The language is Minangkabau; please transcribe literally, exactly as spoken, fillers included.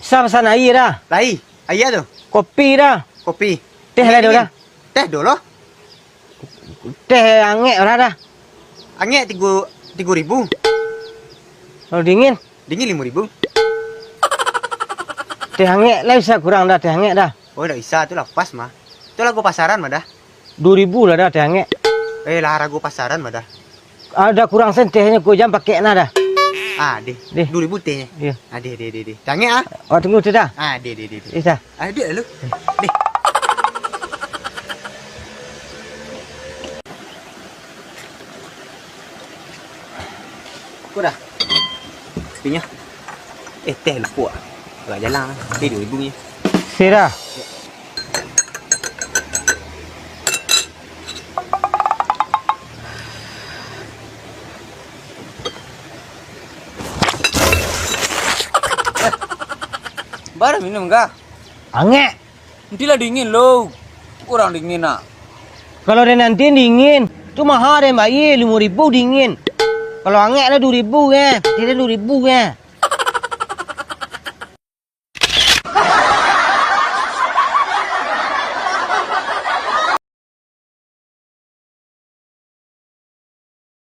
Sa pasan aia dah. Lai, aia tu. Kopi dah. Kopi. Teh lah ado dah. Teh ado lah. Teh angek lah dah. Angek tigo, tigo ribu. Kalau dingin? Dingin limo ribu. Teh angek lah bisa kurang dah, teh angek dah. Oh, ndak bisa, tu lah pas mah. Tu lah go pasaran mah dah. Duo ribu lah dah teh angek. Eh, lah harago pasaran mah dah. Ah, dah kurang sen tehnyo, ko jam pakek nah dah. Ah, deh. Deh. Duo ribu tehnyo. Iyo. Ah, deh, deh, deh, deh. Teh angek ah. Oh, tunggu tu dah. Ah, deh, deh, deh, deh. Bisa. Ah, duduak dulu. Deh. Ko dah. Kopinyo. Eh, teh lupo ah. Agak jalang lah. Teh duo ribu nyo. Sirah. Bara minum ka? Angek. Nanti lah dingin lo. Kurang dingin nak. Kalau den nanti dingin, tu maha den bayia, limo ribu dingin. Kalau angek lah duo ribu eh, kiro duo ribu eh.